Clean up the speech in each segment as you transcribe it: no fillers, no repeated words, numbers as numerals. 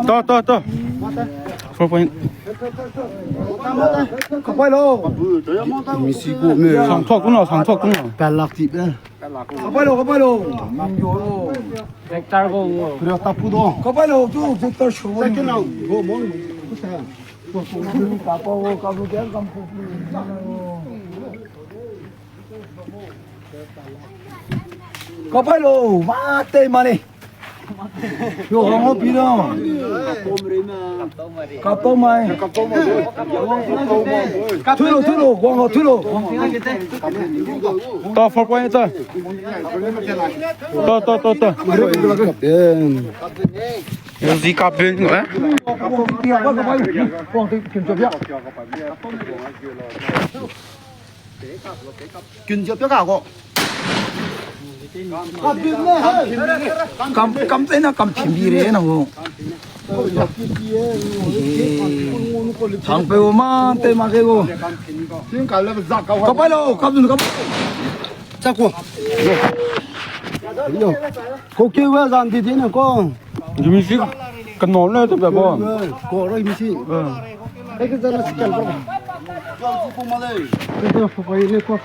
To to to. 4 point. 上错工了，上错工了。到 4 point 到。到到到到。有自夹边嘅。咁咁真啊，咁甜蜜咧，喏。长背嘛，对嘛这个。搞白喽，搞住搞。再过。哟，国叫我让弟弟那个，你们是跟我呢，对不对？过了一米。嗯。那个在那是干什么？这个不会那个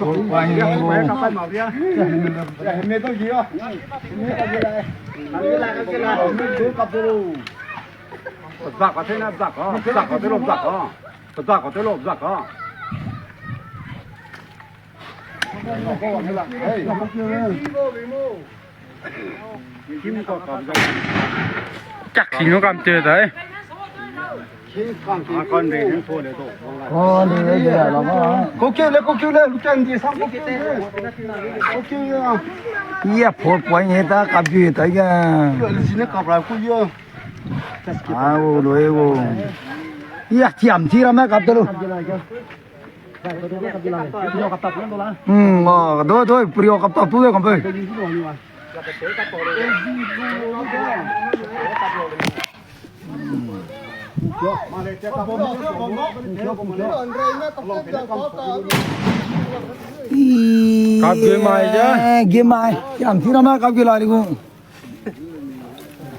chắc thì nó cầm chơi đấy. 国叫咧，国叫咧，陆江地上国叫咧，国叫啊！呀，破关嘢得，夹住得嘅。你那搞不来贵哟。啊，我来喎。呀，甜啲啦咩？夹得咯。嗯，哦，对对，不要夹到，不要咁样。 夹住埋啫。 game mai，又唔知啦咩？夹住嚟你个。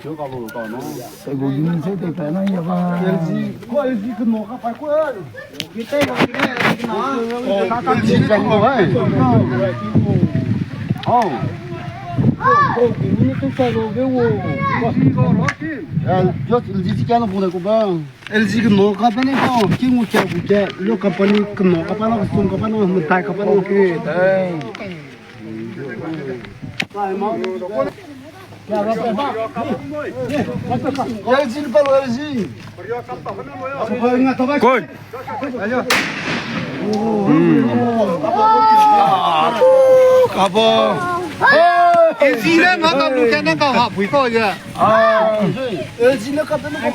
细个远些地平啦，入啊。我 LG 个诺卡快过。哦。LG 个诺卡本来讲，金我家不家，六卡本你个诺卡本那个中卡本那个大卡本那个。对。 LG 你报 LG。 过。夹噃。 LG 咧，我咁路见那个话赔过啫。啊。 LG 那个那个。